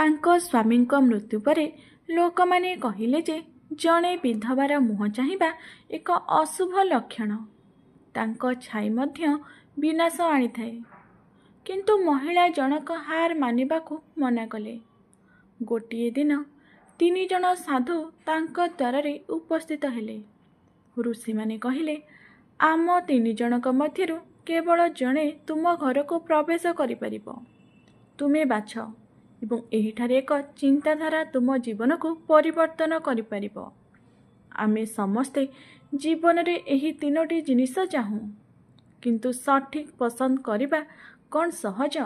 ତାଙ୍କ ସ୍ୱାମୀଙ୍କ ମୃତ୍ୟୁ ପରେ ଲୋକମାନେ କହିଲେ ଯେ ଜଣେ ବିଧବାର ମୁହଁ ଚାହିଁବା ଏକ ଅଶୁଭ ଲକ୍ଷଣ। ତାଙ୍କ ଛାଇ ମଧ୍ୟ ବିନାଶ ଆଣିଥାଏ। କିନ୍ତୁ ମହିଳା ଜଣକ ହାର ମାନିବାକୁ ମନା କଲେ। ଗୋଟିଏ ଦିନ ତିନିଜଣ ସାଧୁ ତାଙ୍କ ଦ୍ୱାରରେ ଉପସ୍ଥିତ ହେଲେ। ଋଷିମାନେ କହିଲେ, ଆମ ତିନିଜଣଙ୍କ ମଧ୍ୟରୁ କେବଳ ଜଣେ ତୁମ ଘରକୁ ପ୍ରବେଶ କରିପାରିବ। ତୁମେ ବାଛ ଏବଂ ଏହିଠାରେ ଏକ ଚିନ୍ତାଧାରା ତୁମ ଜୀବନକୁ ପରିବର୍ତ୍ତନ କରିପାରିବ। ଆମେ ସମସ୍ତେ ଜୀବନରେ ଏହି ତିନୋଟି ଜିନିଷ ଚାହୁଁ, କିନ୍ତୁ ସଠିକ୍ ପସନ୍ଦ କରିବା କ'ଣ ସହଜ?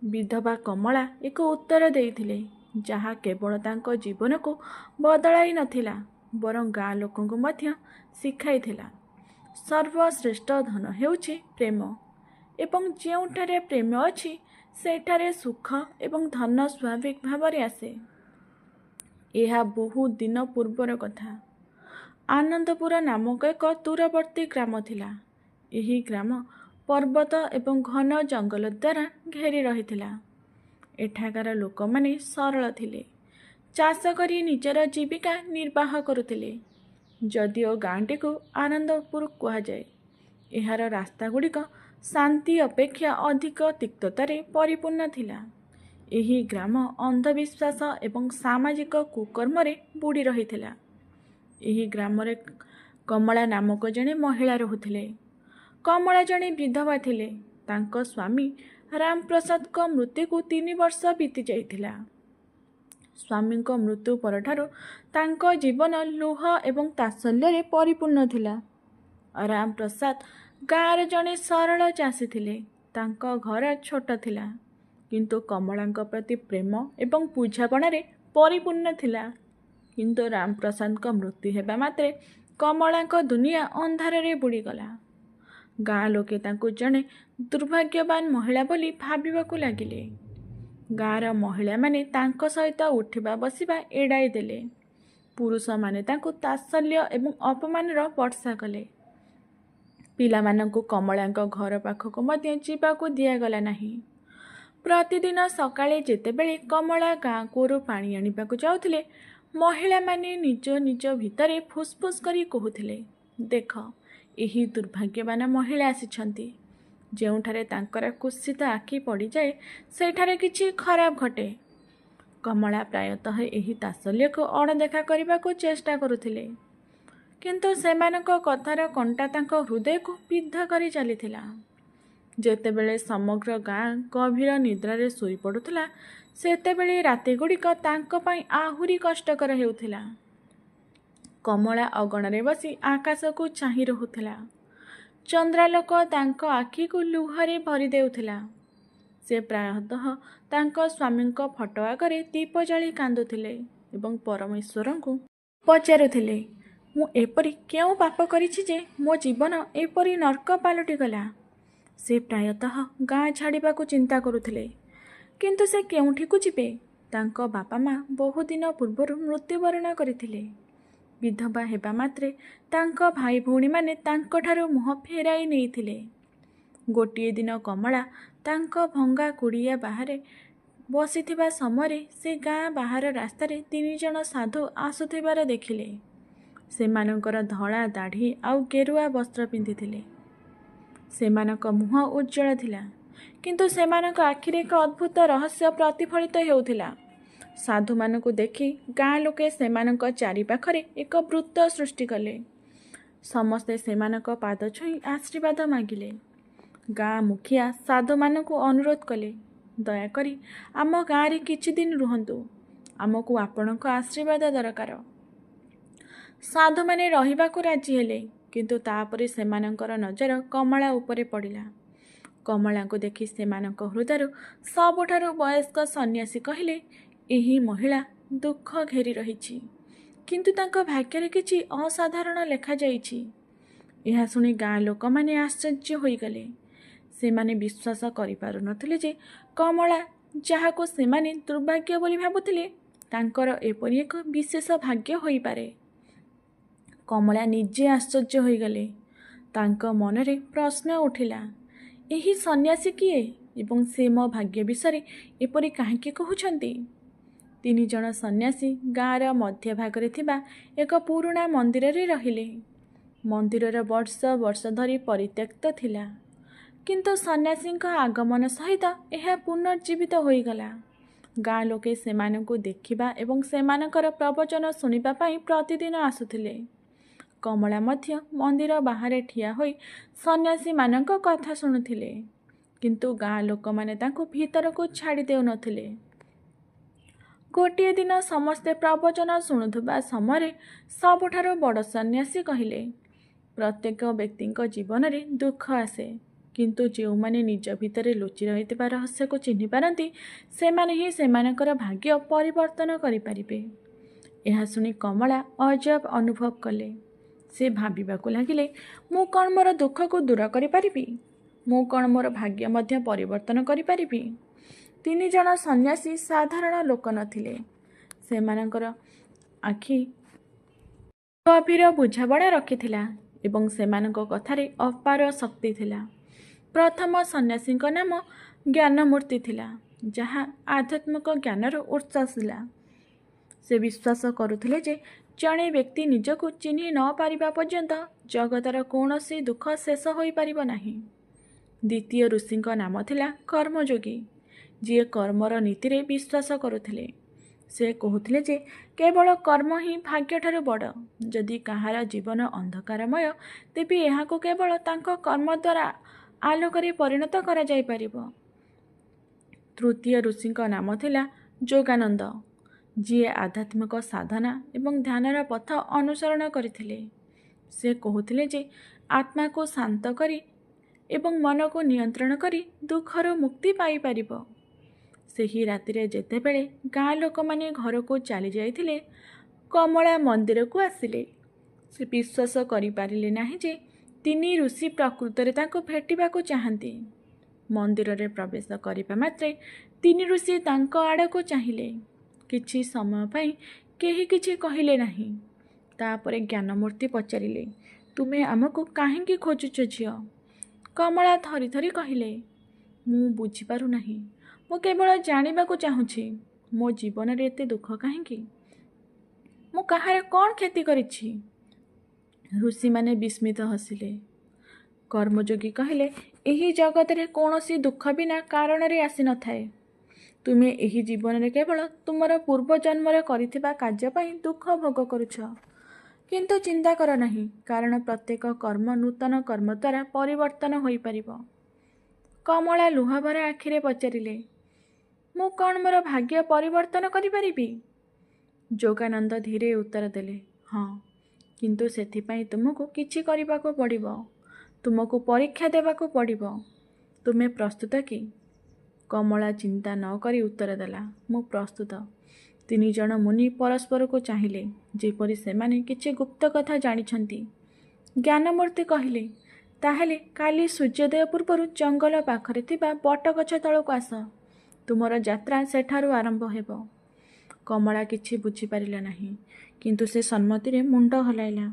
ବିଧବା କମଳା ଏକ ଉତ୍ତର ଦେଇଥିଲେ, ଯାହା କେବଳ ତାଙ୍କ ଜୀବନକୁ ବଦଳାଇ ନଥିଲା, ବରଂ ଗାଁ ଲୋକଙ୍କୁ ମଧ୍ୟ ଶିଖାଇଥିଲା। ସର୍ବଶ୍ରେଷ୍ଠ ଧନ ହେଉଛି ପ୍ରେମ, ଏବଂ ଯେଉଁଠାରେ ପ୍ରେମ ଅଛି, ସେଠାରେ ସୁଖ ଏବଂ ଧନ ସ୍ୱାଭାବିକ ଭାବରେ ଆସେ। ଏହା ବହୁ ଦିନ ପୂର୍ବର କଥା। ଆନନ୍ଦପୁର ନାମକ ଏକ ଦୂରବର୍ତ୍ତୀ ଗ୍ରାମ ଥିଲା। ଏହି ଗ୍ରାମ ପର୍ବତ ଏବଂ ଘନ ଜଙ୍ଗଲ ଦ୍ୱାରା ଘେରି ରହିଥିଲା। ଏଠାକାର ଲୋକମାନେ ସରଳ ଥିଲେ, ଚାଷ କରି ନିଜର ଜୀବିକା ନିର୍ବାହ କରୁଥିଲେ। ଯଦିଓ ଗାଁଟିକୁ ଆନନ୍ଦପୁର କୁହାଯାଏ, ଏହାର ରାସ୍ତାଗୁଡ଼ିକ ଶାନ୍ତି ଅପେକ୍ଷା ଅଧିକ ତିକ୍ତତାରେ ପରିପୂର୍ଣ୍ଣ ଥିଲା। ଏହି ଗ୍ରାମ ଅନ୍ଧବିଶ୍ୱାସ ଏବଂ ସାମାଜିକ କୁକର୍ମରେ ବୁଡ଼ି ରହିଥିଲା। ଏହି ଗ୍ରାମରେ କମଳା ନାମକ ଜଣେ ମହିଳା ରହୁଥିଲେ। କମଳା ଜଣେ ବିଧବା ଥିଲେ। ତାଙ୍କ ସ୍ୱାମୀ ରାମପ୍ରସାଦଙ୍କ ମୃତ୍ୟୁକୁ 3 ବର୍ଷ ବିତି ଯାଇଥିଲା। ସ୍ୱାମୀଙ୍କ ମୃତ୍ୟୁ ପରଠାରୁ ତାଙ୍କ ଜୀବନ ଲୁହ ଏବଂ ତାତ୍ସଲ୍ୟରେ ପରିପୂର୍ଣ୍ଣ ଥିଲା। ରାମପ୍ରସାଦ ଗାଁର ଜଣେ ସରଳ ଚାଷୀ ଥିଲେ। ତାଙ୍କ ଘର ଛୋଟ ଥିଲା, କିନ୍ତୁ କମଳାଙ୍କ ପ୍ରତି ପ୍ରେମ ଏବଂ ବୁଝାମଣାରେ ପରିପୂର୍ଣ୍ଣ ଥିଲା। କିନ୍ତୁ ରାମପ୍ରସାଦଙ୍କ ମୃତ୍ୟୁ ହେବା ମାତ୍ରେ କମଳାଙ୍କ ଦୁନିଆ ଅନ୍ଧାରରେ ବୁଡ଼ିଗଲା। ଗାଁ ଲୋକେ ତାଙ୍କୁ ଜଣେ ଦୁର୍ଭାଗ୍ୟବାନ ମହିଳା ବୋଲି ଭାବିବାକୁ ଲାଗିଲେ। ଗାଁର ମହିଳାମାନେ ତାଙ୍କ ସହିତ ଉଠିବା ବସିବା ଏଡ଼ାଇ ଦେଲେ। ପୁରୁଷମାନେ ତାଙ୍କୁ ତାତ୍ସଲ୍ୟ ଏବଂ ଅପମାନର ବର୍ଷା କଲେ। ପିଲାମାନଙ୍କୁ କମଳାଙ୍କ ଘର ପାଖକୁ ମଧ୍ୟ ଯିବାକୁ ଦିଆଗଲା ନାହିଁ। ପ୍ରତିଦିନ ସକାଳେ ଯେତେବେଳେ କମଳା ଗାଁ କୂଅରୁ ପାଣି ଆଣିବାକୁ ଯାଉଥିଲେ, ମହିଳାମାନେ ନିଜ ନିଜ ଭିତରେ ଫୁସ୍ଫୁସ୍ କରି କହୁଥିଲେ, ଦେଖ, ଏହି ଦୁର୍ଭାଗ୍ୟବାନ ମହିଳା ଆସିଛନ୍ତି। ଯେଉଁଠାରେ ତାଙ୍କର କୁତ୍ସିତ ଆଖି ପଡ଼ିଯାଏ, ସେଠାରେ କିଛି ଖରାପ ଘଟେ। କମଳା ପ୍ରାୟତଃ ଏହି ତାତ୍ସଲ୍ୟକୁ ଅଣଦେଖା କରିବାକୁ ଚେଷ୍ଟା କରୁଥିଲେ, କିନ୍ତୁ ସେମାନଙ୍କ କଥାର କଣ୍ଟା ତାଙ୍କ ହୃଦୟକୁ ବିଦ୍ଧ କରି ଚାଲିଥିଲା। ଯେତେବେଳେ ସମଗ୍ର ଗାଁ ଗଭୀର ନିଦ୍ରାରେ ଶୋଇପଡ଼ୁଥିଲା, ସେତେବେଳେ ରାତିଗୁଡ଼ିକ ତାଙ୍କ ପାଇଁ ଆହୁରି କଷ୍ଟକର ହେଉଥିଲା। କମଳା ଅଗଣାରେ ବସି ଆକାଶକୁ ଚାହିଁ ରହୁଥିଲା। ଚନ୍ଦ୍ରାଲୋକ ତାଙ୍କ ଆଖିକୁ ଲୁହରେ ଭରି ଦେଉଥିଲା। ସେ ପ୍ରାୟତଃ ତାଙ୍କ ସ୍ୱାମୀଙ୍କ ଫଟୋ ଆଗରେ ଦୀପ ଜାଳି କାନ୍ଦୁଥିଲେ ଏବଂ ପରମେଶ୍ୱରଙ୍କୁ ପଚାରୁଥିଲେ, ମୁଁ ଏପରି କେଉଁ ପାପ କରିଛି ଯେ ମୋ ଜୀବନ ଏପରି ନର୍କ ପାଲଟିଗଲା? ସେ ପ୍ରାୟତଃ ଗାଁ ଛାଡ଼ିବାକୁ ଚିନ୍ତା କରୁଥିଲେ। କିନ୍ତୁ ସେ କେଉଁଠିକୁ ଯିବେ? ତାଙ୍କ ବାପା ମା ବହୁଦିନ ପୂର୍ବରୁ ମୃତ୍ୟୁବରଣ କରିଥିଲେ। ବିଧବା ହେବା ମାତ୍ରେ ତାଙ୍କ ଭାଇ ଭଉଣୀମାନେ ତାଙ୍କଠାରୁ ମୁହଁ ଫେରାଇ ନେଇଥିଲେ। ଗୋଟିଏ ଦିନ କମଳା ତାଙ୍କ ଭଙ୍ଗା କୁଡ଼ିଆ ବାହାରେ ବସିଥିବା ସମୟରେ ସେ ଗାଁ ବାହାର ରାସ୍ତାରେ ତିନିଜଣ ସାଧୁ ଆସୁଥିବାର ଦେଖିଲେ। ସେମାନଙ୍କର ଧଳା ଦାଢ଼ି ଆଉ ଗେରୁଆ ବସ୍ତ୍ର ପିନ୍ଧିଥିଲେ। ସେମାନଙ୍କ ମୁହଁ ଉଜ୍ଜ୍ୱଳ ଥିଲା, କିନ୍ତୁ ସେମାନଙ୍କ ଆଖିରେ ଏକ ଅଦ୍ଭୁତ ରହସ୍ୟ ପ୍ରତିଫଳିତ ହେଉଥିଲା। ସାଧୁମାନଙ୍କୁ ଦେଖି ଗାଁ ଲୋକେ ସେମାନଙ୍କ ଚାରିପାଖରେ ଏକ ବୃତ୍ତ ସୃଷ୍ଟି କଲେ। ସମସ୍ତେ ସେମାନଙ୍କ ପାଦ ଛୁଇଁ ଆଶୀର୍ବାଦ ମାଗିଲେ। ଗାଁ ମୁଖିଆ ସାଧୁମାନଙ୍କୁ ଅନୁରୋଧ କଲେ, ଦୟାକରି ଆମ ଗାଁରେ କିଛି ଦିନ ରୁହନ୍ତୁ। ଆମକୁ ଆପଣଙ୍କ ଆଶୀର୍ବାଦ ଦରକାର। ସାଧୁମାନେ ରହିବାକୁ ରାଜି ହେଲେ, କିନ୍ତୁ ତାପରେ ସେମାନଙ୍କର ନଜର କମଳା ଉପରେ ପଡ଼ିଲା। କମଳାଙ୍କୁ ଦେଖି ସେମାନଙ୍କ ହୃଦୟରୁ ସବୁଠାରୁ ବୟସ୍କ ସନ୍ନ୍ୟାସୀ କହିଲେ, ଏହି ମହିଳା ଦୁଃଖ ଘେରି ରହିଛି, କିନ୍ତୁ ତାଙ୍କ ଭାଗ୍ୟରେ କିଛି ଅସାଧାରଣ ଲେଖାଯାଇଛି। ଏହା ଶୁଣି ଗାଁ ଲୋକମାନେ ଆଶ୍ଚର୍ଯ୍ୟ ହୋଇଗଲେ। ସେମାନେ ବିଶ୍ୱାସ କରିପାରୁନଥିଲେ ଯେ କମଳା, ଯାହାକୁ ସେମାନେ ଦୁର୍ଭାଗ୍ୟ ବୋଲି ଭାବୁଥିଲେ, ତାଙ୍କର ଏପରି ଏକ ବିଶେଷ ଭାଗ୍ୟ ହୋଇପାରେ। କମଳା ନିଜେ ଆଶ୍ଚର୍ଯ୍ୟ ହୋଇଗଲେ। ତାଙ୍କ ମନରେ ପ୍ରଶ୍ନ ଉଠିଲା, ଏହି ସନ୍ନ୍ୟାସୀ କିଏ ଏବଂ ସେ ମୋ ଭାଗ୍ୟ ବିଷୟରେ ଏପରି କାହିଁକି କହୁଛନ୍ତି? ତିନିଜଣ ସନ୍ନ୍ୟାସୀ ଗାଁର ମଧ୍ୟଭାଗରେ ଥିବା ଏକ ପୁରୁଣା ମନ୍ଦିରରେ ରହିଲେ। ମନ୍ଦିରର ବର୍ଷ ବର୍ଷ ଧରି ପରିତ୍ୟକ୍ତ ଥିଲା, କିନ୍ତୁ ସନ୍ନ୍ୟାସୀଙ୍କ ଆଗମନ ସହିତ ଏହା ପୁନର୍ଜୀବିତ ହୋଇଗଲା। ଗାଁ ଲୋକେ ସେମାନଙ୍କୁ ଦେଖିବା ଏବଂ ସେମାନଙ୍କର ପ୍ରବଚନ ଶୁଣିବା ପାଇଁ ପ୍ରତିଦିନ ଆସୁଥିଲେ। କମଳା ମଧ୍ୟ ମନ୍ଦିର ବାହାରେ ଠିଆ ହୋଇ ସନ୍ନ୍ୟାସୀମାନଙ୍କ କଥା ଶୁଣୁଥିଲେ, କିନ୍ତୁ ଗାଁ ଲୋକମାନେ ତାଙ୍କୁ ଭିତରକୁ ଛାଡ଼ି ଦେଉନଥିଲେ। ଗୋଟିଏ ଦିନ ସମସ୍ତେ ପ୍ରବଚନ ଶୁଣୁଥିବା ସମୟରେ ସବୁଠାରୁ ବଡ଼ ସନ୍ନ୍ୟାସୀ କହିଲେ, ପ୍ରତ୍ୟେକ ବ୍ୟକ୍ତିଙ୍କ ଜୀବନରେ ଦୁଃଖ ଆସେ, କିନ୍ତୁ ଯେଉଁମାନେ ନିଜ ଭିତରେ ଲୁଚି ରହିଥିବା ରହସ୍ୟକୁ ଚିହ୍ନି ପାରନ୍ତି, ସେମାନେ ହିଁ ସେମାନଙ୍କର ଭାଗ୍ୟ ପରିବର୍ତ୍ତନ କରିପାରିବେ। ଏହା ଶୁଣି କମଳା ଅଜବ ଅନୁଭବ କଲେ। ସେ ଭାବିବାକୁ ଲାଗିଲେ, ମୁଁ କ'ଣ ମୋର ଦୁଃଖକୁ ଦୂର କରିପାରିବି? ମୁଁ କ'ଣ ମୋର ଭାଗ୍ୟ ମଧ୍ୟ ପରିବର୍ତ୍ତନ କରିପାରିବି? ତିନିଜଣ ସନ୍ନ୍ୟାସୀ ସାଧାରଣ ଲୋକ ନଥିଲେ। ସେମାନଙ୍କର ଆଖି ଗଭୀର ବୁଝାମଣା ରଖିଥିଲା ଏବଂ ସେମାନଙ୍କ କଥାରେ ଅପାର ଶକ୍ତି ଥିଲା। ପ୍ରଥମ ସନ୍ନ୍ୟାସୀଙ୍କ ନାମ ଜ୍ଞାନମୂର୍ତ୍ତି ଥିଲା, ଯାହା ଆଧ୍ୟାତ୍ମିକ ଜ୍ଞାନର ଉତ୍ସ ଥିଲା। ସେ ବିଶ୍ୱାସ କରୁଥିଲେ ଯେ ଜଣେ ବ୍ୟକ୍ତି ନିଜକୁ ଚିହ୍ନି ନ ପାରିବା ପର୍ଯ୍ୟନ୍ତ ଜଗତର କୌଣସି ଦୁଃଖ ଶେଷ ହୋଇପାରିବ ନାହିଁ। ଦ୍ୱିତୀୟ ଋଷିଙ୍କ ନାମ ଥିଲା କର୍ମଯୋଗୀ, ଯିଏ କର୍ମର ନୀତିରେ ବିଶ୍ୱାସ କରୁଥିଲେ। ସେ କହୁଥିଲେ ଯେ କେବଳ କର୍ମ ହିଁ ଭାଗ୍ୟଠାରୁ ବଡ଼। ଯଦି କାହାର ଜୀବନ ଅନ୍ଧକାରମୟ, ତେବେ ଏହାକୁ କେବଳ ତାଙ୍କ କର୍ମ ଦ୍ୱାରା ଆଲୋକରେ ପରିଣତ କରାଯାଇପାରିବ। ତୃତୀୟ ଋଷିଙ୍କ ନାମ ଥିଲା ଯୋଗାନନ୍ଦ, ଯିଏ ଆଧ୍ୟାତ୍ମିକ ସାଧନା ଏବଂ ଧ୍ୟାନର ପଥ ଅନୁସରଣ କରିଥିଲେ। ସେ କହୁଥିଲେ ଯେ ଆତ୍ମାକୁ ଶାନ୍ତ କରି ଏବଂ ମନକୁ ନିୟନ୍ତ୍ରଣ କରି ଦୁଃଖରୁ ମୁକ୍ତି ପାଇପାରିବ। ସେହି ରାତିରେ ଯେତେବେଳେ ଗାଁ ଲୋକମାନେ ଘରକୁ ଚାଲି ଯାଇଥିଲେ, କମଳା ମନ୍ଦିରକୁ ଆସିଲେ। ସେ ବିଶ୍ୱାସ କରିପାରିଲେ ନାହିଁ ଯେ ତିନି ଋଷି ପ୍ରକୃତରେ ତାଙ୍କୁ ଭେଟିବାକୁ ଚାହାନ୍ତି। ମନ୍ଦିରରେ ପ୍ରବେଶ କରିବା ମାତ୍ରେ ତିନି ଋଷି ତାଙ୍କ ଆଡ଼କୁ ଚାହିଁଲେ। କିଛି ସମୟ ପାଇଁ କେହି କିଛି କହିଲେ ନାହିଁ। ତାପରେ ଜ୍ଞାନମୂର୍ତ୍ତି ପଚାରିଲେ, ତୁମେ ଆମକୁ କାହିଁକି ଖୋଜୁଛ ଝିଅ? କମଳା ଥରି ଥରି କହିଲେ, ମୁଁ ବୁଝିପାରୁନାହିଁ। ମୁଁ କେବଳ ଜାଣିବାକୁ ଚାହୁଁଛି, ମୋ ଜୀବନରେ ଏତେ ଦୁଃଖ କାହିଁକି? ମୁଁ କାହାର କ'ଣ କ୍ଷତି କରିଛି? ଋଷିମାନେ ବିସ୍ମିତ ହସିଲେ। କର୍ମଯୋଗୀ କହିଲେ, ଏହି ଜଗତରେ କୌଣସି ଦୁଃଖ ବିନା କାରଣରେ ଆସିନଥାଏ। ତୁମେ ଏହି ଜୀବନରେ କେବଳ ତୁମର ପୂର୍ବ ଜନ୍ମରେ କରିଥିବା କାର୍ଯ୍ୟ ପାଇଁ ଦୁଃଖ ଭୋଗ କରୁଛ। କିନ୍ତୁ ଚିନ୍ତା କର ନାହିଁ, କାରଣ ପ୍ରତ୍ୟେକ କର୍ମ ନୂତନ କର୍ମ ଦ୍ୱାରା ପରିବର୍ତ୍ତନ ହୋଇପାରିବ। କମଳା ଲୁହଭରା ଆଖିରେ ପଚାରିଲେ, ମୁଁ କ'ଣ ମୋର ଭାଗ୍ୟ ପରିବର୍ତ୍ତନ କରିପାରିବି? ଯୋଗାନନ୍ଦ ଧୀରେ ଉତ୍ତର ଦେଲେ, ହଁ, କିନ୍ତୁ ସେଥିପାଇଁ ତୁମକୁ କିଛି କରିବାକୁ ପଡ଼ିବ। ତୁମକୁ ପରୀକ୍ଷା ଦେବାକୁ ପଡ଼ିବ। ତୁମେ ପ୍ରସ୍ତୁତ କି? କମଳା ଚିନ୍ତା ନ କରି ଉତ୍ତର ଦେଲା, ମୁଁ ପ୍ରସ୍ତୁତ। ତିନିଜଣ ମୁନି ପରସ୍ପରକୁ ଚାହିଁଲେ, ଯେପରି ସେମାନେ କିଛି ଗୁପ୍ତ କଥା ଜାଣିଛନ୍ତି। ଜ୍ଞାନମୂର୍ତ୍ତି କହିଲେ, ତାହେଲେ କାଲି ସୂର୍ଯ୍ୟୋଦୟ ପୂର୍ବରୁ ଜଙ୍ଗଲ ପାଖରେ ଥିବା ବଟଗଛ ତଳକୁ ଆସ। ତୁମର ଯାତ୍ରା ସେଠାରୁ ଆରମ୍ଭ ହେବ। କମଳା କିଛି ବୁଝିପାରିଲା ନାହିଁ, କିନ୍ତୁ ସେ ସମ୍ମତିରେ ମୁଣ୍ଡ ହଲାଇଲା।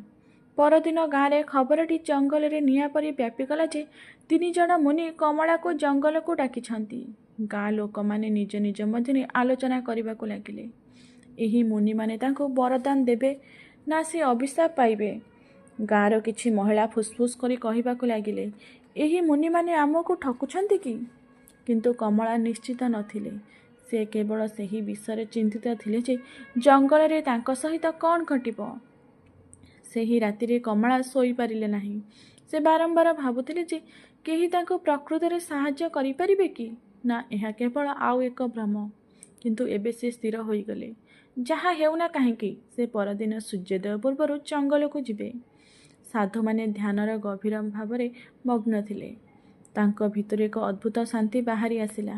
ପରଦିନ ଗାଁରେ ଖବରଟି ଜଙ୍ଗଲରେ ନିଆଁ ପରି ବ୍ୟାପିଗଲା ଯେ ତିନିଜଣ ମୁନି କମଳାକୁ ଜଙ୍ଗଲକୁ ଡାକିଛନ୍ତି। ଗାଁ ଲୋକମାନେ ନିଜ ନିଜ ମଧ୍ୟରେ ଆଲୋଚନା କରିବାକୁ ଲାଗିଲେ, ଏହି ମୁନିମାନେ ତାଙ୍କୁ ବରଦାନ ଦେବେ ନା ସେ ଅଭିଶାପ ପାଇବେ? ଗାଁର କିଛି ମହିଳା ଫୁସଫୁସ୍ କରି କହିବାକୁ ଲାଗିଲେ, ଏହି ମୁନିମାନେ ଆମକୁ ଠକୁଛନ୍ତି କି? କିନ୍ତୁ କମଳା ନିଶ୍ଚିତ ନଥିଲେ। ସେ କେବଳ ସେହି ବିଷୟରେ ଚିନ୍ତିତ ଥିଲେ ଯେ ଜଙ୍ଗଲରେ ତାଙ୍କ ସହିତ କ'ଣ ଘଟିବ। ସେହି ରାତିରେ କମଳା ଶୋଇପାରିଲେ ନାହିଁ। ସେ ବାରମ୍ବାର ଭାବୁଥିଲେ ଯେ କେହି ତାଙ୍କୁ ପ୍ରକୃତରେ ସାହାଯ୍ୟ କରିପାରିବେ କି ନା ଏହା କେବଳ ଆଉ ଏକ ଭ୍ରମ। କିନ୍ତୁ ଏବେ ସେ ସ୍ଥିର ହୋଇଗଲେ, ଯାହା ହେଉନା କାହିଁକି ସେ ପରଦିନ ସୂର୍ଯ୍ୟୋଦୟ ପୂର୍ବରୁ ଜଙ୍ଗଲକୁ ଯିବେ। ସାଧୁମାନେ ଧ୍ୟାନର ଗଭୀର ଭାବରେ ମଗ୍ନ ଥିଲେ। ତାଙ୍କ ଭିତରୁ ଏକ ଅଦ୍ଭୁତ ଶାନ୍ତି ବାହାରି ଆସିଲା।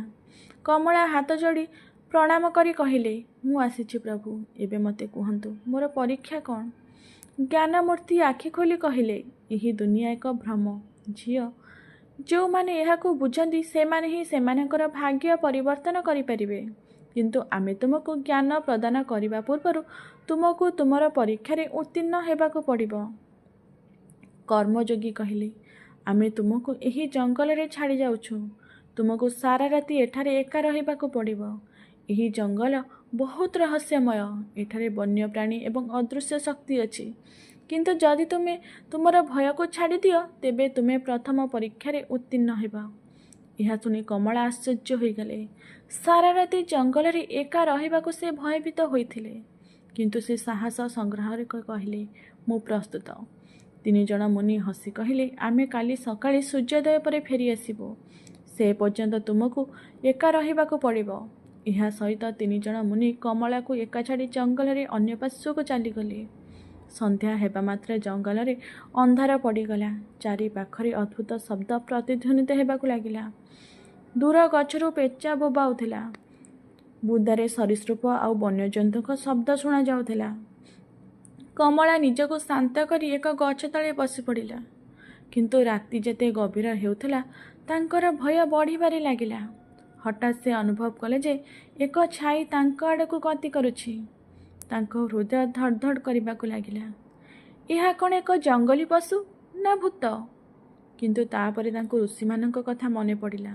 କମଳା ହାତ ଯୋଡ଼ି ପ୍ରଣାମ କରି କହିଲେ, ମୁଁ ଆସିଛି ପ୍ରଭୁ, ଏବେ ମୋତେ କୁହନ୍ତୁ ମୋର ପରୀକ୍ଷା କ'ଣ? ଜ୍ଞାନମୂର୍ତ୍ତି ଆଖି ଖୋଲି କହିଲେ, ଏହି ଦୁନିଆ ଏକ ଭ୍ରମ ଝିଅ। ଯେଉଁମାନେ ଏହାକୁ ବୁଝନ୍ତି ସେମାନେ ହିଁ ସେମାନଙ୍କର ଭାଗ୍ୟ ପରିବର୍ତ୍ତନ କରିପାରିବେ। କିନ୍ତୁ ଆମେ ତୁମକୁ ଜ୍ଞାନ ପ୍ରଦାନ କରିବା ପୂର୍ବରୁ ତୁମକୁ ତୁମର ପରୀକ୍ଷାରେ ଉତ୍ତୀର୍ଣ୍ଣ ହେବାକୁ ପଡ଼ିବ। କର୍ମଯୋଗୀ କହିଲେ, ଆମେ ତୁମକୁ ଏହି ଜଙ୍ଗଲରେ ଛାଡ଼ି ଯାଉଛୁ। ତୁମକୁ ସାରା ରାତି ଏଠାରେ ଏକା ରହିବାକୁ ପଡ଼ିବ। ଏହି ଜଙ୍ଗଲ ବହୁତ ରହସ୍ୟମୟ। ଏଠାରେ ବନ୍ୟପ୍ରାଣୀ ଏବଂ ଅଦୃଶ୍ୟ ଶକ୍ତି ଅଛି। କିନ୍ତୁ ଯଦି ତୁମେ ତୁମର ଭୟକୁ ଛାଡ଼ିଦିଅ, ତେବେ ତୁମେ ପ୍ରଥମ ପରୀକ୍ଷାରେ ଉତ୍ତୀର୍ଣ୍ଣ ହେବ। ଏହା ଶୁଣି କମଳା ଆଶ୍ଚର୍ଯ୍ୟ ହୋଇଗଲେ। ସାରା ରାତି ଜଙ୍ଗଲରେ ଏକା ରହିବାକୁ ସେ ଭୟଭୀତ ହୋଇଥିଲେ। କିନ୍ତୁ ସେ ସାହସ ସଂଗ୍ରହ କହିଲେ, ମୁଁ ପ୍ରସ୍ତୁତ। ତିନିଜଣ ମୁନି ହସି କହିଲେ, ଆମେ କାଲି ସକାଳେ ସୂର୍ଯ୍ୟୋଦୟ ପରେ ଫେରିଆସିବୁ। ସେ ପର୍ଯ୍ୟନ୍ତ ତୁମକୁ ଏକା ରହିବାକୁ ପଡ଼ିବ। ଏହା ସହିତ ତିନିଜଣ ମୁନି କମଳାକୁ ଏକା ଛାଡ଼ି ଜଙ୍ଗଲରେ ଅନ୍ୟ ପାର୍ଶ୍ୱକୁ ଚାଲିଗଲେ। ସନ୍ଧ୍ୟା ହେବା ମାତ୍ରେ ଜଙ୍ଗଲରେ ଅନ୍ଧାର ପଡ଼ିଗଲା। ଚାରିପାଖରେ ଅଦ୍ଭୁତ ଶବ୍ଦ ପ୍ରତିଧ୍ୱନିତ ହେବାକୁ ଲାଗିଲା। ଦୂର ଗଛରୁ ପେଚା ବୋବାଉଥିଲା। ବୁଦାରେ ସରୀସୃପ ଆଉ ବନ୍ୟଜନ୍ତୁଙ୍କ ଶବ୍ଦ ଶୁଣାଯାଉଥିଲା। କମଳା ନିଜକୁ ଶାନ୍ତ କରି ଏକ ଗଛ ତଳେ ବସିପଡ଼ିଲା। କିନ୍ତୁ ରାତି ଯେତେ ଗଭୀର ହେଉଥିଲା, ତାଙ୍କର ଭୟ ବଢ଼ିବାରେ ଲାଗିଲା। ହଠାତ୍ ସେ ଅନୁଭବ କଲେ ଯେ ଏକ ଛାଇ ତାଙ୍କ ଆଡ଼କୁ ଗତି କରୁଛି। ତାଙ୍କ ହୃଦୟ ଧଡ଼ଧଡ଼ କରିବାକୁ ଲାଗିଲା। ଏହା କ'ଣ ଏକ ଜଙ୍ଗଲୀ ପଶୁ ନା ଭୂତ? କିନ୍ତୁ ତାପରେ ତାଙ୍କୁ ଋଷିମାନଙ୍କ କଥା ମନେ ପଡ଼ିଲା।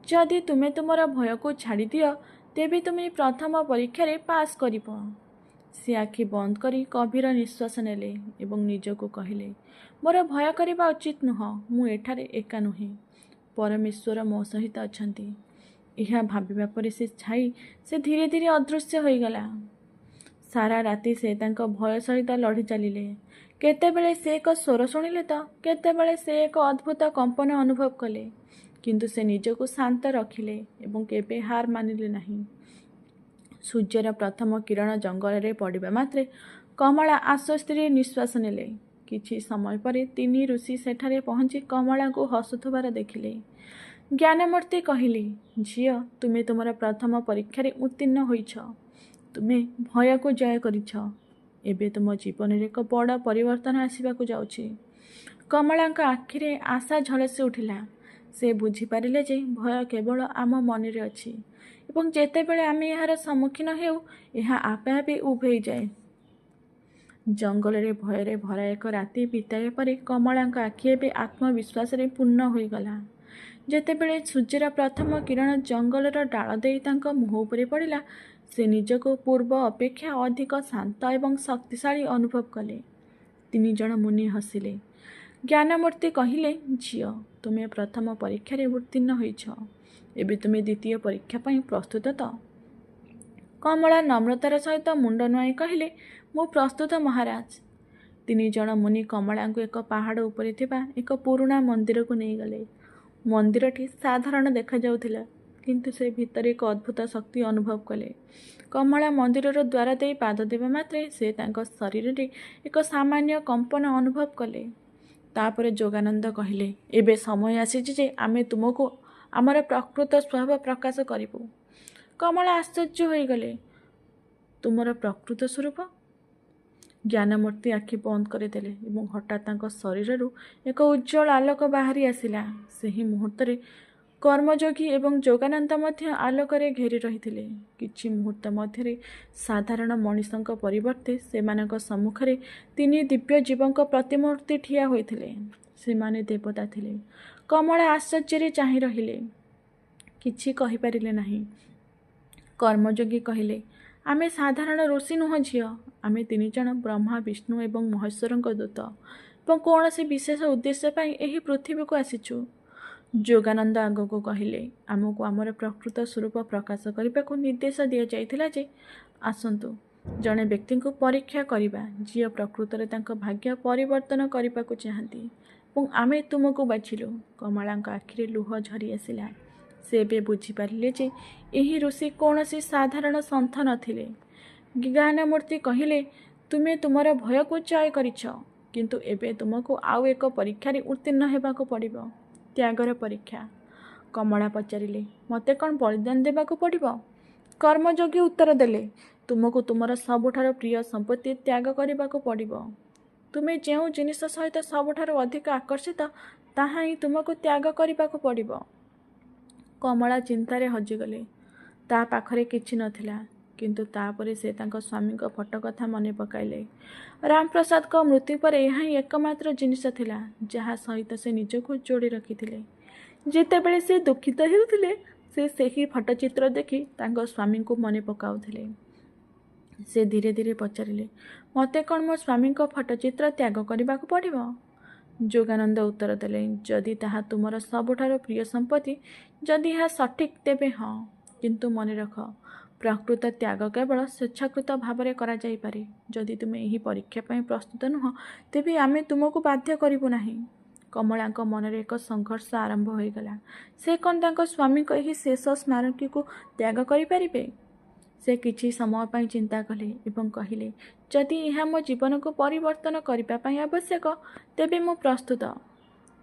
ଯଦି ତୁମେ ତୁମର ଭୟକୁ ଛାଡ଼ିଦିଅ, ତେବେ ତୁମେ ପ୍ରଥମ ପରୀକ୍ଷାରେ ପାସ୍ କରିବ। ସେ ଆଖି ବନ୍ଦ କରି ଗଭୀର ନିଶ୍ୱାସ ନେଲେ ଏବଂ ନିଜକୁ କହିଲେ, ମୋର ଭୟ କରିବା ଉଚିତ ନୁହଁ। ମୁଁ ଏଠାରେ ଏକା ନୁହେଁ। ପରମେଶ୍ୱର ମୋ ସହିତ ଅଛନ୍ତି। ଏହା ଭାବିବା ପରେ ସେ ଛାଇ ସେ ଧୀରେ ଧୀରେ ଅଦୃଶ୍ୟ ହୋଇଗଲା। ସାରା ରାତି ସେ ତାଙ୍କ ଭୟ ସହିତ ଲଢ଼ି ଚାଲିଲେ। କେତେବେଳେ ସେ ଏକ ସ୍ୱର ଶୁଣିଲେ ତ କେତେବେଳେ ସେ ଏକ ଅଦ୍ଭୁତ କମ୍ପନ ଅନୁଭବ କଲେ। କିନ୍ତୁ ସେ ନିଜକୁ ଶାନ୍ତ ରଖିଲେ ଏବଂ କେବେ ହାର ମାନିଲେ ନାହିଁ। ସୂର୍ଯ୍ୟର ପ୍ରଥମ କିରଣ ଜଙ୍ଗଲରେ ପଡ଼ିବା ମାତ୍ରେ କମଳା ଆଶ୍ୱସ୍ତିରେ ନିଶ୍ୱାସ ନେଲେ। କିଛି ସମୟ ପରେ ତିନି ଋଷି ସେଠାରେ ପହଞ୍ଚି କମଳାଙ୍କୁ ହସୁଥିବାର ଦେଖିଲେ। ଜ୍ଞାନମୂର୍ତ୍ତି କହିଲେ, ଝିଅ, ତୁମେ ତୁମର ପ୍ରଥମ ପରୀକ୍ଷାରେ ଉତ୍ତୀର୍ଣ୍ଣ ହୋଇଛ। ତୁମେ ଭୟକୁ ଜୟ କରିଛ। ଏବେ ତୁମ ଜୀବନରେ ଏକ ବଡ଼ ପରିବର୍ତ୍ତନ ଆସିବାକୁ ଯାଉଛି। କମଳାଙ୍କ ଆଖିରେ ଆଶା ଝଲସି ଉଠିଲା। ସେ ବୁଝିପାରିଲେ ଯେ ଭୟ କେବଳ ଆମ ମନରେ ଅଛି ଏବଂ ଯେତେବେଳେ ଆମେ ଏହାର ସମ୍ମୁଖୀନ ହେଉ, ଏହା ଆପେ ଆପେ ଉଭେଇଯାଏ। ଜଙ୍ଗଲରେ ଭୟରେ ଭରା ଏକ ରାତି ବିତାଇବା ପରେ କମଳାଙ୍କ ଆଖି ଏବେ ଆତ୍ମବିଶ୍ୱାସରେ ପୂର୍ଣ୍ଣ ହୋଇଗଲା। ଯେତେବେଳେ ସୂର୍ଯ୍ୟର ପ୍ରଥମ କିରଣ ଜଙ୍ଗଲର ଡାଳ ଦେଇ ତାଙ୍କ ମୁହଁ ଉପରେ ପଡ଼ିଲା, ସେ ନିଜକୁ ପୂର୍ବ ଅପେକ୍ଷା ଅଧିକ ଶାନ୍ତ ଏବଂ ଶକ୍ତିଶାଳୀ ଅନୁଭବ କଲେ। ତିନିଜଣ ମୁନି ହସିଲେ। ଜ୍ଞାନମୂର୍ତ୍ତି କହିଲେ, ଝିଅ, ତୁମେ ପ୍ରଥମ ପରୀକ୍ଷାରେ ଉତ୍ତୀର୍ଣ୍ଣ ହୋଇଛ। ଏବେ ତୁମେ ଦ୍ୱିତୀୟ ପରୀକ୍ଷା ପାଇଁ ପ୍ରସ୍ତୁତ ତ? କମଳା ନମ୍ରତାର ସହିତ ମୁଣ୍ଡ ନୁଆଇଁ କହିଲେ, ମୁଁ ପ୍ରସ୍ତୁତ ମହାରାଜ। ତିନିଜଣ ମୁନି କମଳାଙ୍କୁ ଏକ ପାହାଡ଼ ଉପରେ ଥିବା ଏକ ପୁରୁଣା ମନ୍ଦିରକୁ ନେଇଗଲେ। ମନ୍ଦିରଟି ସାଧାରଣ ଦେଖାଯାଉଥିଲା, କିନ୍ତୁ ସେ ଭିତରେ ଏକ ଅଦ୍ଭୁତ ଶକ୍ତି ଅନୁଭବ କଲେ। କମଳା ମନ୍ଦିରର ଦ୍ୱାର ଦେଇ ପାଦ ଦେବା ମାତ୍ରେ ସେ ତାଙ୍କ ଶରୀରରେ ଏକ ସାମାନ୍ୟ କମ୍ପନ ଅନୁଭବ କଲେ। ତାପରେ ଯୋଗାନନ୍ଦ କହିଲେ, ଏବେ ସମୟ ଆସିଛି ଯେ ଆମେ ତୁମକୁ ଆମର ପ୍ରକୃତ ସ୍ୱଭାବ ପ୍ରକାଶ କରିବୁ। କମଳା ଆଶ୍ଚର୍ଯ୍ୟ ହୋଇଗଲେ। ତୁମର ପ୍ରକୃତ ସ୍ୱରୂପ? ଜ୍ଞାନମୂର୍ତ୍ତି ଆଖି ବନ୍ଦ କରିଦେଲେ ଏବଂ ହଠାତ୍ ତାଙ୍କ ଶରୀରରୁ ଏକ ଉଜ୍ଜ୍ୱଳ ଆଲୋକ ବାହାରି ଆସିଲା। ସେହି ମୁହୂର୍ତ୍ତରେ କର୍ମଯୋଗୀ ଏବଂ ଯୋଗାନନ୍ଦ ମଧ୍ୟ ଆଲୋକରେ ଘେରି ରହିଥିଲେ। କିଛି ମୁହୂର୍ତ୍ତ ମଧ୍ୟରେ ସାଧାରଣ ମଣିଷଙ୍କ ପରିବର୍ତ୍ତେ ସେମାନଙ୍କ ସମ୍ମୁଖରେ ତିନି ଦିବ୍ୟ ଜୀବଙ୍କ ପ୍ରତିମୂର୍ତ୍ତି ଠିଆ ହୋଇଥିଲେ। ସେମାନେ ଦେବତା ଥିଲେ। କମଳା ଆଶ୍ଚର୍ଯ୍ୟରେ ଚାହିଁ ରହିଲେ, କିଛି କହିପାରିଲେ ନାହିଁ। କର୍ମଯୋଗୀ କହିଲେ, ଆମେ ସାଧାରଣ ଋଷି ନୁହଁ ଝିଅ। ଆମେ ତିନିଜଣ ବ୍ରହ୍ମା, ବିଷ୍ଣୁ ଏବଂ ମହେଶ୍ୱରଙ୍କ ଦୂତ ଏବଂ କୌଣସି ବିଶେଷ ଉଦ୍ଦେଶ୍ୟ ପାଇଁ ଏହି ପୃଥିବୀକୁ ଆସିଛୁ। ଯୋଗାନନ୍ଦ ଆଗକୁ କହିଲେ, ଆମକୁ ଆମର ପ୍ରକୃତ ସ୍ୱରୂପ ପ୍ରକାଶ କରିବାକୁ ନିର୍ଦ୍ଦେଶ ଦିଆଯାଇଥିଲା ଯେ ଆସନ୍ତୁ ଜଣେ ବ୍ୟକ୍ତିଙ୍କୁ ପରୀକ୍ଷା କରିବା, ଯିଏ ପ୍ରକୃତରେ ତାଙ୍କ ଭାଗ୍ୟ ପରିବର୍ତ୍ତନ କରିବାକୁ ଚାହାନ୍ତି, ଏବଂ ଆମେ ତୁମକୁ ବାଛିଲୁ। କମଳାଙ୍କ ଆଖିରେ ଲୁହ ଝରି ଆସିଲା। ସେ ଏବେ ବୁଝିପାରିଲେ ଯେ ଏହି ଋଷି କୌଣସି ସାଧାରଣ ସନ୍ଥ ନଥିଲେ। ଜ୍ଞାନମୂର୍ତ୍ତି କହିଲେ, ତୁମେ ତୁମର ଭୟକୁ ଜୟ କରିଛ, କିନ୍ତୁ ଏବେ ତୁମକୁ ଆଉ ଏକ ପରୀକ୍ଷାରେ ଉତ୍ତୀର୍ଣ୍ଣ ହେବାକୁ ପଡ଼ିବ, ତ୍ୟାଗର ପରୀକ୍ଷା। କମଳା ପଚାରିଲେ, ମୋତେ କ'ଣ ବଳିଦାନ ଦେବାକୁ ପଡ଼ିବ? କର୍ମଯୋଗୀ ଉତ୍ତର ଦେଲେ, ତୁମକୁ ତୁମର ସବୁଠାରୁ ପ୍ରିୟ ସମ୍ପତ୍ତି ତ୍ୟାଗ କରିବାକୁ ପଡ଼ିବ। ତୁମେ ଯେଉଁ ଜିନିଷ ସହିତ ସବୁଠାରୁ ଅଧିକ ଆକର୍ଷିତ, ତାହା ହିଁ ତୁମକୁ ତ୍ୟାଗ କରିବାକୁ ପଡ଼ିବ। କମଳା ଚିନ୍ତାରେ ହଜିଗଲେ। ତା ପାଖରେ କିଛି ନଥିଲା। କିନ୍ତୁ ତାପରେ ସେ ତାଙ୍କ ସ୍ୱାମୀଙ୍କ ଫଟୋ କଥା ମନେ ପକାଇଲେ। ରାମପ୍ରସାଦଙ୍କ ମୃତ୍ୟୁ ପରେ ଏହା ହିଁ ଏକମାତ୍ର ଜିନିଷ ଥିଲା, ଯାହା ସହିତ ସେ ନିଜକୁ ଯୋଡ଼ି ରଖିଥିଲେ। ଯେତେବେଳେ ସେ ଦୁଃଖିତ ହେଉଥିଲେ, ସେ ସେହି ଫଟୋଚିତ୍ର ଦେଖି ତାଙ୍କ ସ୍ୱାମୀଙ୍କୁ ମନେ ପକାଉଥିଲେ। ସେ ଧୀରେ ଧୀରେ ପଚାରିଲେ, "ମୋତେ କ'ଣ ମୋ ସ୍ୱାମୀଙ୍କ ଫଟୋଚିତ୍ର ତ୍ୟାଗ କରିବାକୁ ପଡ଼ିବ?" ଯୋଗାନନ୍ଦ ଉତ୍ତର ଦେଲେ, "ଯଦି ତାହା ତୁମର ସବୁଠାରୁ ପ୍ରିୟ ସମ୍ପତ୍ତି, ଯଦି ଏହା ସଠିକ୍, ତେବେ ହଁ। କିନ୍ତୁ ମନେରଖ, ପ୍ରକୃତ ତ୍ୟାଗ କେବଳ ସ୍ୱେଚ୍ଛାକୃତ ଭାବରେ କରାଯାଇପାରେ। ଯଦି ତୁମେ ଏହି ପରୀକ୍ଷା ପାଇଁ ପ୍ରସ୍ତୁତ ନୁହଁ, ତେବେ ଆମେ ତୁମକୁ ବାଧ୍ୟ କରିବୁ ନାହିଁ।" କମଳାଙ୍କ ମନରେ ଏକ ସଂଘର୍ଷ ଆରମ୍ଭ ହୋଇଗଲା। ସେ କ'ଣ ତାଙ୍କ ସ୍ୱାମୀଙ୍କ ଏହି ଶେଷ ସ୍ମାରକୀକୁ ତ୍ୟାଗ କରିପାରିବେ? ସେ କିଛି ସମୟ ପାଇଁ ଚିନ୍ତା କଲେ ଏବଂ କହିଲେ, "ଯଦି ଏହା ମୋ ଜୀବନକୁ ପରିବର୍ତ୍ତନ କରିବା ପାଇଁ ଆବଶ୍ୟକ, ତେବେ ମୁଁ ପ୍ରସ୍ତୁତ।"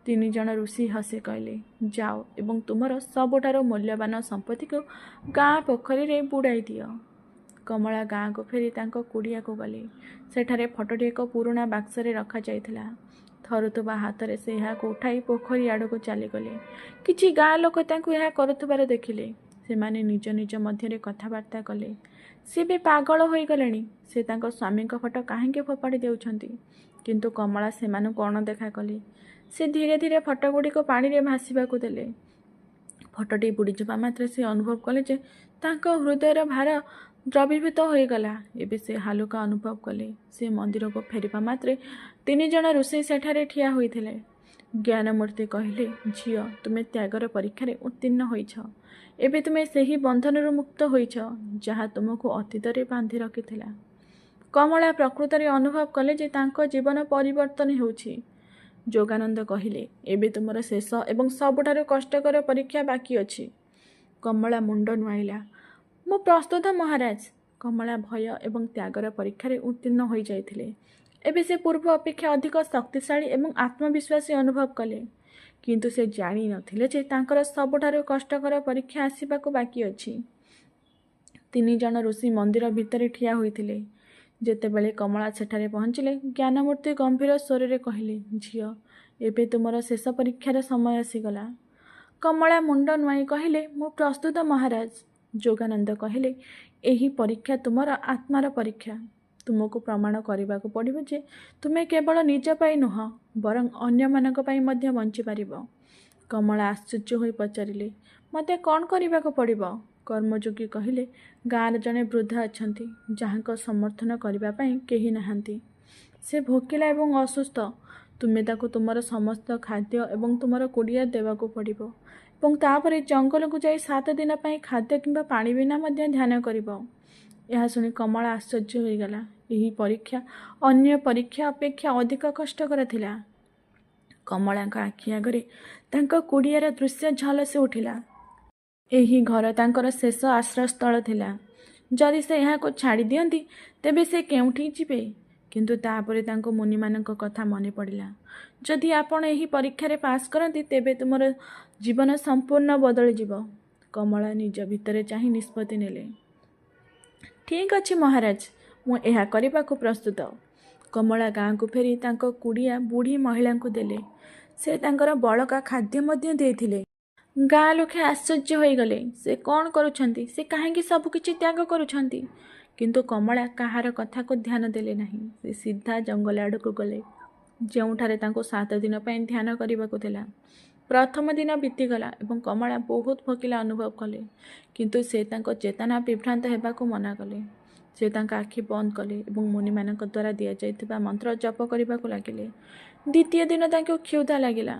ତିନି ଜଣ ଋଷି ହସି କହିଲେ, "ଯାଅ ଏବଂ ତୁମର ସବୁଠାରୁ ମୂଲ୍ୟବାନ ସମ୍ପତ୍ତିକୁ ଗାଁ ପୋଖରୀରେ ବୁଡ଼ାଇ ଦିଅ।" କମଳା ଗାଁକୁ ଫେରି ତାଙ୍କ କୁଡ଼ିଆକୁ ଗଲେ। ସେଠାରେ ଫଟୋଟି ଏକ ପୁରୁଣା ବାକ୍ସରେ ରଖାଯାଇଥିଲା। ଥରୁଥିବା ହାତରେ ସେ ଏହାକୁ ଉଠାଇ ପୋଖରୀ ଆଡ଼କୁ ଚାଲିଗଲେ। କିଛି ଗାଁ ଲୋକ ତାଙ୍କୁ ଏହା କରୁଥିବାର ଦେଖିଲେ। ସେମାନେ ନିଜ ନିଜ ମଧ୍ୟରେ କଥାବାର୍ତ୍ତା କଲେ, "ସେ ଏବେ ପାଗଳ ହୋଇଗଲେଣି। ସେ ତାଙ୍କ ସ୍ୱାମୀଙ୍କ ଫଟୋ କାହିଁକି ଫୋପାଡ଼ି ଦେଉଛନ୍ତି?" କିନ୍ତୁ କମଳା ସେମାନଙ୍କୁ ଅଣଦେଖା କଲେ। ସେ ଧୀରେ ଧୀରେ ଫଟୋଗୁଡ଼ିକୁ ପାଣିରେ ଭାସିବାକୁ ଦେଲେ। ଫଟୋଟି ବୁଡ଼ିଯିବା ମାତ୍ରେ ସେ ଅନୁଭବ କଲେ ଯେ ତାଙ୍କ ହୃଦୟର ଭାର ଦ୍ରବୀଭୂତ ହୋଇଗଲା। ଏବେ ସେ ହାଲୁକା ଅନୁଭବ କଲେ। ସେ ମନ୍ଦିରକୁ ଫେରିବା ମାତ୍ରେ ତିନି ଜଣ ଋଷି ସେଠାରେ ଠିଆ ହୋଇଥିଲେ। ଜ୍ଞାନମୂର୍ତ୍ତି କହିଲେ, "ଝିଅ, ତୁମେ ତ୍ୟାଗର ପରୀକ୍ଷାରେ ଉତ୍ତୀର୍ଣ୍ଣ ହୋଇଛ। ଏବେ ତୁମେ ସେହି ବନ୍ଧନରୁ ମୁକ୍ତ ହୋଇଛ, ଯାହା ତୁମକୁ ଅତୀତରେ ବାନ୍ଧି ରଖିଥିଲା।" କମଳା ପ୍ରକୃତରେ ଅନୁଭବ କଲେ ଯେ ତାଙ୍କ ଜୀବନ ପରିବର୍ତ୍ତନ ହେଉଛି। ଯୋଗାନନ୍ଦ କହିଲେ, "ଏବେ ତୁମର ଶେଷ ଏବଂ ସବୁଠାରୁ କଷ୍ଟକର ପରୀକ୍ଷା ବାକି ଅଛି।" କମଳା ମୁଣ୍ଡ ନୁଆଁଇଲା, "ମୁଁ ପ୍ରସ୍ତୁତ, ମହାରାଜ।" କମଳା ଭୟ ଏବଂ ତ୍ୟାଗର ପରୀକ୍ଷାରେ ଉତ୍ତୀର୍ଣ୍ଣ ହୋଇଯାଇଥିଲେ। ଏବେ ସେ ପୂର୍ବ ଅପେକ୍ଷା ଅଧିକ ଶକ୍ତିଶାଳୀ ଏବଂ ଆତ୍ମବିଶ୍ୱାସୀ ଅନୁଭବ କଲେ। କିନ୍ତୁ ସେ ଜାଣି ନଥିଲେ ଯେ ତାଙ୍କର ସବୁଠାରୁ କଷ୍ଟକର ପରୀକ୍ଷା ଆସିବାକୁ ବାକି ଅଛି। ତିନି ଜଣ ଋଷି ମନ୍ଦିର ଭିତରେ ଠିଆ ହୋଇଥିଲେ। ଯେତେବେଳେ କମଳା ସେଠାରେ ପହଞ୍ଚିଲେ, ଜ୍ଞାନମୂର୍ତ୍ତି ଗମ୍ଭୀର ସ୍ୱରରେ କହିଲେ, "ଝିଅ, ଏବେ ତୁମର ଶେଷ ପରୀକ୍ଷାର ସମୟ ଆସିଗଲା।" କମଳା ମୁଣ୍ଡ ନୁଆଁଇ କହିଲେ, "ମୁଁ ପ୍ରସ୍ତୁତ, ମହାରାଜ।" ଯୋଗାନନ୍ଦ କହିଲେ, "ଏହି ପରୀକ୍ଷା ତୁମର ଆତ୍ମାର ପରୀକ୍ଷା। ତୁମକୁ ପ୍ରମାଣ କରିବାକୁ ପଡ଼ିବ ଯେ ତୁମେ କେବଳ ନିଜ ପାଇଁ ନୁହଁ, ବରଂ ଅନ୍ୟମାନଙ୍କ ପାଇଁ ମଧ୍ୟ ବଞ୍ଚିପାରିବ।" କମଳା ଆଶ୍ଚର୍ଯ୍ୟ ହୋଇ ପଚାରିଲେ, "ମୋତେ କ'ଣ କରିବାକୁ ପଡ଼ିବ?" କର୍ମଯୋଗୀ କହିଲେ, "ଗାଁରେ ଜଣେ ବୃଦ୍ଧା ଅଛନ୍ତି, ଯାହାଙ୍କ ସମର୍ଥନ କରିବା ପାଇଁ କେହି ନାହାନ୍ତି। ସେ ଭୋକିଲା ଏବଂ ଅସୁସ୍ଥ। ତୁମେ ତାକୁ ତୁମର ସମସ୍ତ ଖାଦ୍ୟ ଏବଂ ତୁମର କୁଡ଼ିଆ ଦେବାକୁ ପଡ଼ିବ ଏବଂ ତା'ପରେ ଜଙ୍ଗଲକୁ ଯାଇ 7 ଦିନ ପାଇଁ ଖାଦ୍ୟ କିମ୍ବା ପାଣି ବିନା ମଧ୍ୟ ଧ୍ୟାନ କରିବ।" ଏହା ଶୁଣି କମଳା ଆଶ୍ଚର୍ଯ୍ୟ ହୋଇଗଲା। ଏହି ପରୀକ୍ଷା ଅନ୍ୟ ପରୀକ୍ଷା ଅପେକ୍ଷା ଅଧିକ କଷ୍ଟକର ଥିଲା। କମଳାଙ୍କ ଆଖି ଆଗରେ ତାଙ୍କ କୁଡ଼ିଆର ଦୃଶ୍ୟ ଝଲସି ଉଠିଲା। ଏହି ଘର ତାଙ୍କର ଶେଷ ଆଶ୍ରୟସ୍ଥଳ ଥିଲା। ଯଦି ସେ ଏହାକୁ ଛାଡ଼ି ଦିଅନ୍ତି, ତେବେ ସେ କେଉଁଠି ଯିବେ? କିନ୍ତୁ ତା'ପରେ ତାଙ୍କୁ ମୁନିମାନଙ୍କ କଥା ମନେ ପଡ଼ିଲା, "ଯଦି ଆପଣ ଏହି ପରୀକ୍ଷାରେ ପାସ୍ କରନ୍ତି, ତେବେ ତୁମର ଜୀବନ ସମ୍ପୂର୍ଣ୍ଣ ବଦଳିଯିବ।" କମଳା ନିଜ ଭିତରେ ଚାହିଁ ନିଷ୍ପତ୍ତି ନେଲେ, "ଠିକ୍ ଅଛି, ମହାରାଜ, ମୁଁ ଏହା କରିବାକୁ ପ୍ରସ୍ତୁତ।" କମଳା ଗାଁକୁ ଫେରି ତାଙ୍କ କୁଡ଼ିଆ ବୁଢ଼ୀ ମହିଳାଙ୍କୁ ଦେଲେ। ସେ ତାଙ୍କର ବଳକା ଖାଦ୍ୟ ମଧ୍ୟ ଦେଇଥିଲେ। ଗାଁ ଲୋକେ ଆଶ୍ଚର୍ଯ୍ୟ ହୋଇଗଲେ, ସେ କ'ଣ କରୁଛନ୍ତି? ସେ କାହିଁକି ସବୁକିଛି ତ୍ୟାଗ କରୁଛନ୍ତି? କିନ୍ତୁ କମଳା କାହାର କଥାକୁ ଧ୍ୟାନ ଦେଲେ ନାହିଁ। ସେ ସିଧା ଜଙ୍ଗଲ ଆଡ଼କୁ ଗଲେ, ଯେଉଁଠାରେ ତାଙ୍କୁ 7 ଦିନ ପାଇଁ ଧ୍ୟାନ କରିବାକୁ ଥିଲା। ପ୍ରଥମ ଦିନ ବିତିଗଲା ଏବଂ କମଳା ବହୁତ ଭୋକିଲା ଅନୁଭବ କଲେ। କିନ୍ତୁ ସେ ତାଙ୍କ ଚେତନା ବିଭ୍ରାନ୍ତ ହେବାକୁ ମନା କଲେ। ସେ ତାଙ୍କ ଆଖି ବନ୍ଦ କଲେ ଏବଂ ମୁନିମାନଙ୍କ ଦ୍ୱାରା ଦିଆଯାଇଥିବା ମନ୍ତ୍ର ଜପ କରିବାକୁ ଲାଗିଲେ। ଦ୍ୱିତୀୟ ଦିନ ତାଙ୍କୁ କ୍ଷୁଧା ଲାଗିଲା,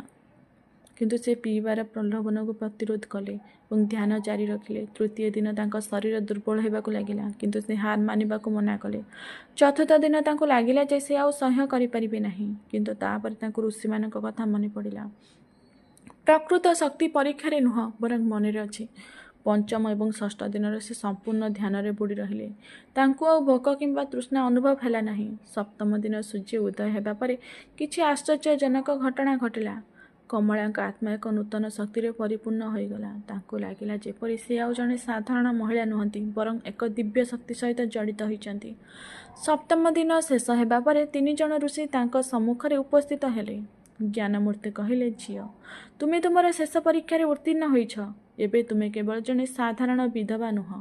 କିନ୍ତୁ ସେ ପିଇବାର ପ୍ରଲୋଭନକୁ ପ୍ରତିରୋଧ କଲେ ଏବଂ ଧ୍ୟାନ ଜାରି ରଖିଲେ। ତୃତୀୟ ଦିନ ତାଙ୍କ ଶରୀର ଦୁର୍ବଳ ହେବାକୁ ଲାଗିଲା, କିନ୍ତୁ ସେ ହାର ମାନିବାକୁ ମନା କଲେ। ଚତୁର୍ଥ ଦିନ ତାଙ୍କୁ ଲାଗିଲା ଯେ ସେ ଆଉ ସହ୍ୟ କରିପାରିବେ ନାହିଁ। କିନ୍ତୁ ତା'ପରେ ତାଙ୍କୁ ଋଷିମାନଙ୍କ କଥା ମନେ ପଡ଼ିଲା, "ପ୍ରକୃତ ଶକ୍ତି ପରୀକ୍ଷାରେ ନୁହଁ, ବରଂ ମନରେ ଅଛି।" ପଞ୍ଚମ ଏବଂ ଷଷ୍ଠ ଦିନରେ ସେ ସମ୍ପୂର୍ଣ୍ଣ ଧ୍ୟାନରେ ବୁଡ଼ି ରହିଲେ। ତାଙ୍କୁ ଆଉ ଭୋକ କିମ୍ବା ତୃଷ୍ଣା ଅନୁଭବ ହେଲା ନାହିଁ। ସପ୍ତମ ଦିନ ସୂର୍ଯ୍ୟ ଉଦୟ ହେବା ପରେ କିଛି ଆଶ୍ଚର୍ଯ୍ୟଜନକ ଘଟଣା ଘଟିଲା। କମଳାଙ୍କ ଆତ୍ମା ଏକ ନୂତନ ଶକ୍ତିରେ ପରିପୂର୍ଣ୍ଣ ହୋଇଗଲା। ତାଙ୍କୁ ଲାଗିଲା ଯେପରି ସେ ଆଉ ଜଣେ ସାଧାରଣ ମହିଳା ନୁହନ୍ତି, ବରଂ ଏକ ଦିବ୍ୟ ଶକ୍ତି ସହିତ ଜଡ଼ିତ ହୋଇଛନ୍ତି। ସପ୍ତମ ଦିନ ଶେଷ ହେବା ପରେ ତିନି ଜଣ ଋଷି ତାଙ୍କ ସମ୍ମୁଖରେ ଉପସ୍ଥିତ ହେଲେ। ଜ୍ଞାନମୂର୍ତ୍ତି କହିଲେ, "ଝିଅ, ତୁମେ ତୁମର ଶେଷ ପରୀକ୍ଷାରେ ଉତ୍ତୀର୍ଣ୍ଣ ହୋଇଛ। ଏବେ ତୁମେ କେବଳ ଜଣେ ସାଧାରଣ ବିଧବା ନୁହଁ,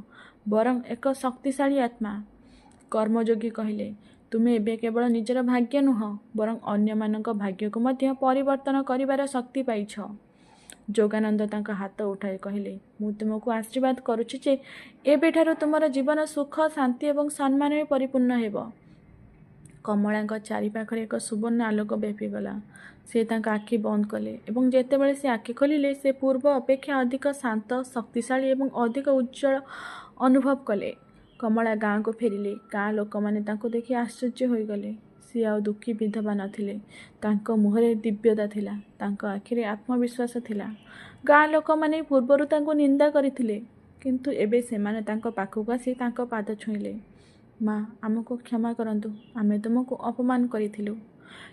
ବରଂ ଏକ ଶକ୍ତିଶାଳୀ ଆତ୍ମା।" କର୍ମଯୋଗୀ କହିଲେ, "ତୁମେ ଏବେ କେବଳ ନିଜର ଭାଗ୍ୟ ନୁହଁ, ବରଂ ଅନ୍ୟମାନଙ୍କ ଭାଗ୍ୟକୁ ମଧ୍ୟ ପରିବର୍ତ୍ତନ କରିବାର ଶକ୍ତି ପାଇଛ।" ଯୋଗାନନ୍ଦ ତାଙ୍କ ହାତ ଉଠାଇ କହିଲେ, ମୁଁ ତୁମକୁ ଆଶୀର୍ବାଦ କରୁଛି ଯେ ଏବେଠାରୁ ତୁମର ଜୀବନ ସୁଖ, ଶାନ୍ତି ଏବଂ ସମ୍ମାନରେ ପରିପୂର୍ଣ୍ଣ ହେବ। କମଳାଙ୍କ ଚାରିପାଖରେ ଏକ ସୁବର୍ଣ୍ଣ ଆଲୋକ ବ୍ୟାପିଗଲା। ସେ ତାଙ୍କ ଆଖି ବନ୍ଦ କଲେ ଏବଂ ଯେତେବେଳେ ସେ ଆଖି ଖୋଲିଲେ, ସେ ପୂର୍ବ ଅପେକ୍ଷା ଅଧିକ ଶାନ୍ତ, ଶକ୍ତିଶାଳୀ ଏବଂ ଅଧିକ ଉଜ୍ଜ୍ୱଳ ଅନୁଭବ କଲେ। କମଳା ଗାଁକୁ ଫେରିଲେ। ଗାଁ ଲୋକମାନେ ତାଙ୍କୁ ଦେଖି ଆଶ୍ଚର୍ଯ୍ୟ ହୋଇଗଲେ। ସିଏ ଆଉ ଦୁଃଖୀ ବିଧବା ନଥିଲେ। ତାଙ୍କ ମୁହଁରେ ଦିବ୍ୟତା ଥିଲା, ତାଙ୍କ ଆଖିରେ ଆତ୍ମବିଶ୍ୱାସ ଥିଲା। ଗାଁ ଲୋକମାନେ ପୂର୍ବରୁ ତାଙ୍କୁ ନିନ୍ଦା କରିଥିଲେ, କିନ୍ତୁ ଏବେ ସେମାନେ ତାଙ୍କ ପାଖକୁ ଆସି ତାଙ୍କ ପାଦ ଛୁଇଁଲେ। ମା, ଆମକୁ କ୍ଷମା କରନ୍ତୁ, ଆମେ ତୁମକୁ ଅପମାନ କରିଥିଲୁ।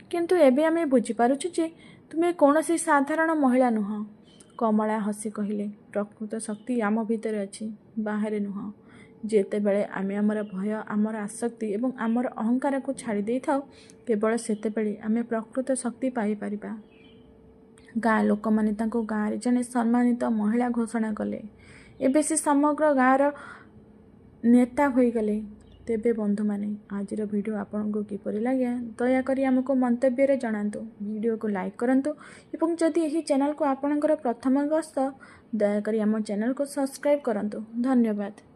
କିନ୍ତୁ ଏବେ ଆମେ ବୁଝିପାରୁଛୁ ଯେ ତୁମେ କୌଣସି ସାଧାରଣ ମହିଳା ନୁହଁ। କମଳା ହସି କହିଲେ, ପ୍ରକୃତ ଶକ୍ତି ଆମ ଭିତରେ ଅଛି, ବାହାରେ ନୁହଁ। ଯେତେବେଳେ ଆମେ ଆମର ଭୟ, ଆମର ଆସକ୍ତି ଏବଂ ଆମର ଅହଙ୍କାରକୁ ଛାଡ଼ି ଦେଇଥାଉ, କେବଳ ସେତେବେଳେ ଆମେ ପ୍ରକୃତ ଶକ୍ତି ପାଇପାରିବା। ଗାଁ ଲୋକମାନେ ତାଙ୍କୁ ଗାଁରେ ଜଣେ ସମ୍ମାନିତ ମହିଳା ଘୋଷଣା କଲେ। ଏବେ ସେ ସମଗ୍ର ଗାଁର ନେତା ହୋଇଗଲେ। ତେବେ ବନ୍ଧୁମାନେ, ଆଜିର ଭିଡ଼ିଓ ଆପଣଙ୍କୁ କିପରି ଲାଗେ, ଦୟାକରି ଆମକୁ ମନ୍ତବ୍ୟରେ ଜଣାନ୍ତୁ। ଭିଡ଼ିଓକୁ ଲାଇକ୍ କରନ୍ତୁ ଏବଂ ଯଦି ଏହି ଚ୍ୟାନେଲକୁ ଆପଣଙ୍କର ପ୍ରଥମ ଗସ୍ତ, ଦୟାକରି ଆମ ଚ୍ୟାନେଲକୁ ସବସ୍କ୍ରାଇବ୍ କରନ୍ତୁ। ଧନ୍ୟବାଦ।